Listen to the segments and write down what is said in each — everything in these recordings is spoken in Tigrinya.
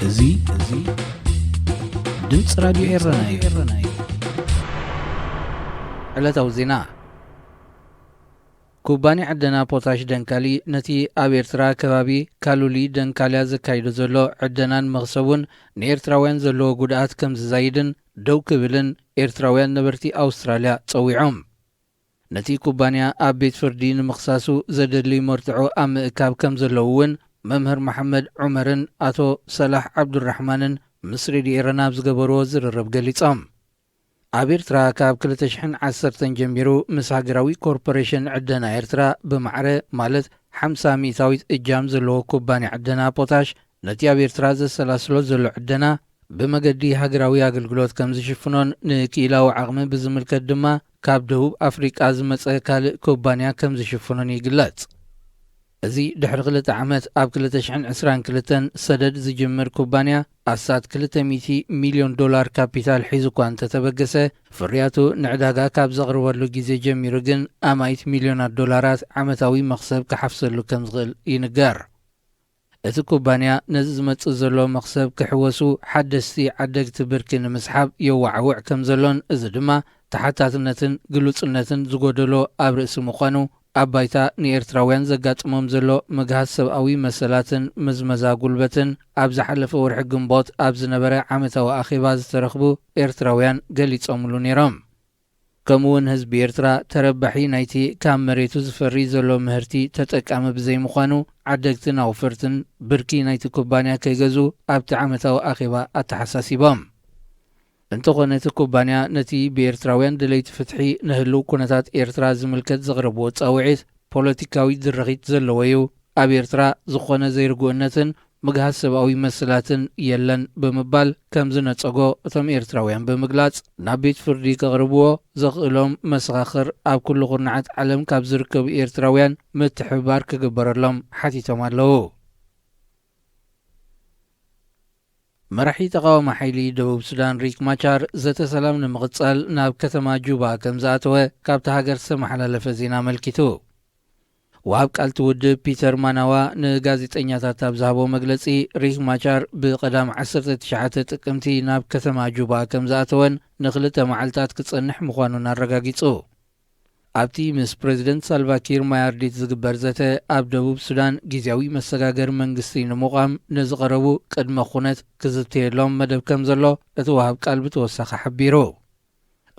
እዚ፣ እዚ ድምፂ ራዲዮ ኤረና እዩ። ዕለታዊ ዜና። ኩባንያ ዕደና ፖታሽ ደንካሊ ነቲ ኣብ ኤርትራ ከባቢ ካሉሊ ደንካልያ ዘካይዶ ዘሎ ዕደናን መኽሰቡን ንኤርትራውያን ዘለዎ ጉድኣት ከም ዝዛይድን ደው ክብልን ኤርትራውያን ነበርቲ ኣውስትራልያ ጸዊዖም። ነቲ ኩባንያ ኣብ ቤት ፍርዲ ንምኽሳሱ ዘደሊ መርትዖ ኣብ ምእካብ ከም ዘለዉ እውን መምህር መሓመድ ዑመርን ኣቶ ሰላሕ ዓብዱራሕማንን ምስ ሬድዮ ኤረና ኣብ ዝገበርዎ ዝርርብ ገሊጾም። ኣብ ኤርትራ ካብ ክልተ ሽሕን ዓሰርተን ጀሚሩ ምስ ሃገራዊ ኮርፖሬሽን ዕደና ኤርትራ ብማዕረ ማለት ሓምሳ ሚእታዊት እጃም ዘለዎ ኩባንያ ዕደና ፖታሽ ነቲ ኣብ ኤርትራ ዘሰላስሎ ዘሎ ዕደና ብመገዲ ሃገራዊ ኣገልግሎት ከም ዝሽፍኖን ንክኢላዊ ዓቕሚ ብዝምልከት ድማ ካብ ደቡብ ኣፍሪቃ ዝመጸ ካልእ ኩባንያ ከም ዝሽፍኖን ይግለጽ። እዚ ድሕሪ ክልተ ዓመት ኣብ ክልተ ሽሕን ዕስራን ክልተን ሰደድ ዝጅምር ኩባንያ ኣስታት ክልተ ሚእቲ ሚልዮን ዶላር ካፒታል ሒዙ እኳ እንተተበገሰ፣ ፍርያቱ ንዕዳጋ ካብ ዘቕርበሉ ግዜ ጀሚሩ ግን ኣማኢት ሚልዮናት ዶላራት ዓመታዊ መኽሰብ ክሓፍሰሉ ከም ዝኽእል ይንገር። እቲ ኩባንያ ነዚ ዝመጽእ ዘሎ መኽሰብ ክሕወሱ ሓደስቲ ዓደግቲ ብርኪ ንምስሓብ የዋዓውዕ ከም ዘሎን፣ እዚ ድማ ተሓታትነትን ግሉጽነትን ዝጎደሎ ኣብ ርእሲ ምዃኑ፣ ኣብ ባይታ ንኤርትራውያን ዘጋጥሞም ዘሎ ምግሃስ ሰብኣዊ መሰላትን ምዝመዛ ጉልበትን ኣብ ዝሓለፈ ወርሒ ግንቦት ኣብ ዝነበረ ዓመታዊ ኣኼባ ዝተረኽቡ ኤርትራውያን ገሊጾምሉ ነይሮም። ከምኡውን ህዝቢ ኤርትራ ተረባሒ ናይቲ ካብ መሬቱ ዝፈሪ ዘሎ ምህርቲ ተጠቃሚ ብዘይምዃኑ፣ ዓደግትን ኣውፈርትን ብርኪ ናይቲ ኩባንያ ከይገዝኡ ኣብቲ ዓመታዊ ኣኼባ ኣተሓሳሲቦም። እንተኾነ እቲ ኩባንያ ነቲ ብኤርትራውያን ደለይቲ ፍትሒ ንህልው ኩነታት ኤርትራ ዝምልከት ዘቕረብዎ ጻውዒት ፖለቲካዊ ድርኺት ዘለዎ እዩ፣ ኣብ ኤርትራ ዝኾነ ዘይርጉእነትን ምግሃስ ሰብኣዊ መሰላትን የለን ብምባል ከም ዝነጸጎ እቶም ኤርትራውያን ብምግላጽ፣ ናብ ቤት ፍርዲ ከቕርብዎ ዘኽእሎም መሰኻኽር ኣብ ኩሉ ኩርናዓት ዓለም ካብ ዝርከቡ ኤርትራውያን ምትሕብባር ክግበረሎም ሓቲቶም ኣለዉ። መራሒ ተቓዋሚ ሓይሊ ደቡብ ሱዳን ሪክ ማቻር ዘተ ሰላም ንምቕጻል ናብ ከተማ ጁባ ከም ዝኣተወ ካብቲ ሃገር ዝተመሓላለፈ ዜና ኣመልኪቱ። ወሃብ ቃል እቲ ውድብ ፒተር ማናዋ ንጋዜጠኛታት ኣብ ዝሃቦ መግለጺ፣ ሪክ ማቻር ብቐዳም ዓሰርተ ትሽዓተ ጥቅምቲ ናብ ከተማ ጁባ ከም ዝኣተወን ንኽልተ መዓልታት ክጸንሕ ምዃኑን ኣረጋጊጹ። ኣብቲ ምስ ፕረዚደንት ሳልቫኪር ማያርዲት ዝግበር ዘተ፣ ኣብ ደቡብ ሱዳን ግዝያዊ መሰጋገሪ መንግስቲ ንምቋም ንዝቐረቡ ቅድመ ኩነት ክዝተየሎም መደብ ከም ዘሎ እቲ ወሃብ ቃል ብተወሳኺ ሓቢሩ።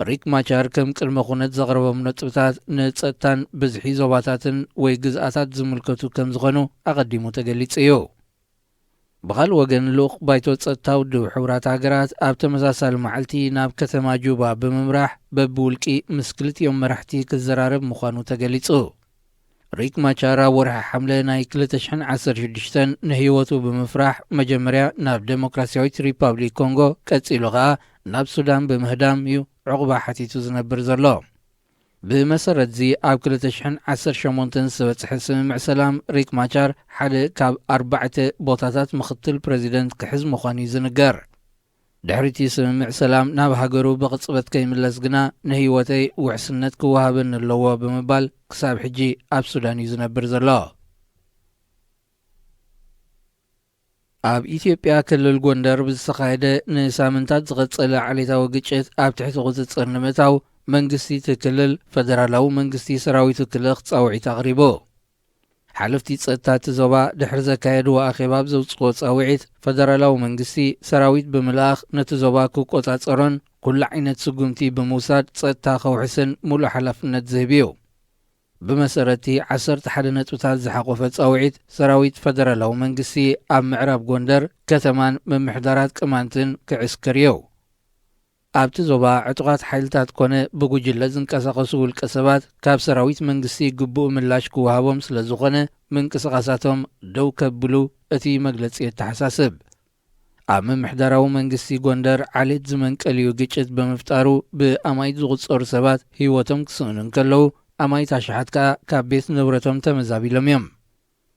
ሪክ ማቻር ከም ቅድመ ኩነት ዘቕረቦም ነጥብታት ንጸጥታን ብዝሒ ዞባታትን ወይ ግዝኣታት ዝምልከቱ ከም ዝኾኑ ኣቐዲሙ ተገሊጹ እዩ። ብኻልእ ወገን፣ ልኡኽ ባይቶ ጸጥታ ውድብ ሕቡራት ሃገራት ኣብ ተመሳሳሊ መዓልቲ ናብ ከተማ ጁባ ብምምራሕ፣ በብውልቂ ምስ ክልቲኦም መራሕቲ ክዘራረብ ምዃኑ ተገሊጹ። ሪክ ማቻር ኣብ ወርሒ ሓምለ ናይ ክልተ ሽሕን ዓሰርተ ሽዱሽተን ንህይወቱ ብምፍራሕ፣ መጀመርያ ናብ ደሞክራሲያዊት ሪፓብሊክ ኮንጎ፣ ቀጺሉ ኸኣ ናብ ሱዳን ብምህዳም እዩ ዕቑባ ሓቲቱ ዝነብር ዘሎ። ብመሰረት'ዚ፣ ኣብ ክልተ ሽሕን ዓሰርተ ሸሞንተን ዝተበጽሐ ስምምዕ ሰላም፣ ሪክ ማቻር ሓደ ካብ ኣርባዕተ ቦታታት ምኽትል ፕረዚደንት ክሕዝ ምዃኑ እዩ ዝንገር። ድሕሪ'ቲ ስምምዕ ሰላም ናብ ሃገሩ ብቕጽበት ከይምለስ ግና፣ ንህይወተይ ውሕስነት ክወሃበኒ ኣለዎ ብምባል ክሳብ ሕጂ ኣብ ሱዳን እዩ ዝነብር ዘሎ። ኣብ ኢትዮጵያ ክልል ጎንደር ብዝተኻየደ ንሳምንታት ዝቐጸለ ዓሌታዊ ግጭት ኣብ ትሕቲ ቁጽጽር ንምእታው መንግስቲ እቲ ክልል ፈደራላዊ መንግስቲ ሰራዊቱ ክልእኽ ጻውዒት ኣቕሪቡ። ሓለፍቲ ጸጥታ እቲ ዞባ ድሕሪ ዘካየድዎ ኣኼባ ኣብ ዘውጽኦ ጻውዒት፣ ፈደራላዊ መንግስቲ ሰራዊት ብምልኣኽ ነቲ ዞባ ክቆጻጸሮን ኩሉ ዓይነት ስጉምቲ ብምውሳድ ጸጥታ ከውሕስን ሙሉእ ሓላፍነት ዝህብ እዩ። ብመሰረት'ቲ ዓሰርተ ሓደ ነጥብታት ዝሓቖፈ ጻውዒት፣ ሰራዊት ፈደራላዊ መንግስቲ ኣብ ምዕራብ ጎንደር ከተማን ምምሕዳራት ቅማንትን ክዕስክር እዩ። ኣብቲ ዞባ ዕጡቓት ሓይልታት ኮነ ብጉጅለ ዝንቀሳቐሱ ውልቀ ሰባት ካብ ሰራዊት መንግስቲ ግቡእ ምላሽ ክወሃቦም ስለ ዝኾነ፣ ምንቅስቓሳቶም ደው ከብሉ እቲ መግለጺ የተሓሳስብ። ኣብ ምምሕዳራዊ መንግስቲ ጎንደር ዓሌት ዝመንቀልዩ ግጭት ብምፍጣሩ ብኣማኢት ዝቑጸሩ ሰባት ህይወቶም ክስእኑ እንከለዉ፣ ኣማኢት ኣሽሓት ከኣ ካብ ቤት ንብረቶም ተመዛቢሎም እዮም።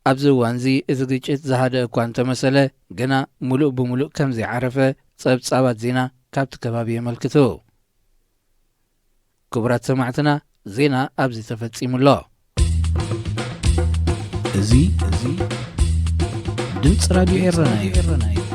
ኣብዚ እዋንዚ እቲ ግጭት ዝሃደአ እኳ እንተመሰለ፣ ግና ምሉእ ብምሉእ ከም ዘይዓረፈ ጸብጻባት ዜና ካብቲ ከባቢ የመልክቱ። ክቡራት ሰማዕትና፣ ዜና ኣብዚ ተፈጺሙ ኣሎ። እዚ፣ እዚ ድምፂ ራድዮ ኤረና እዩ።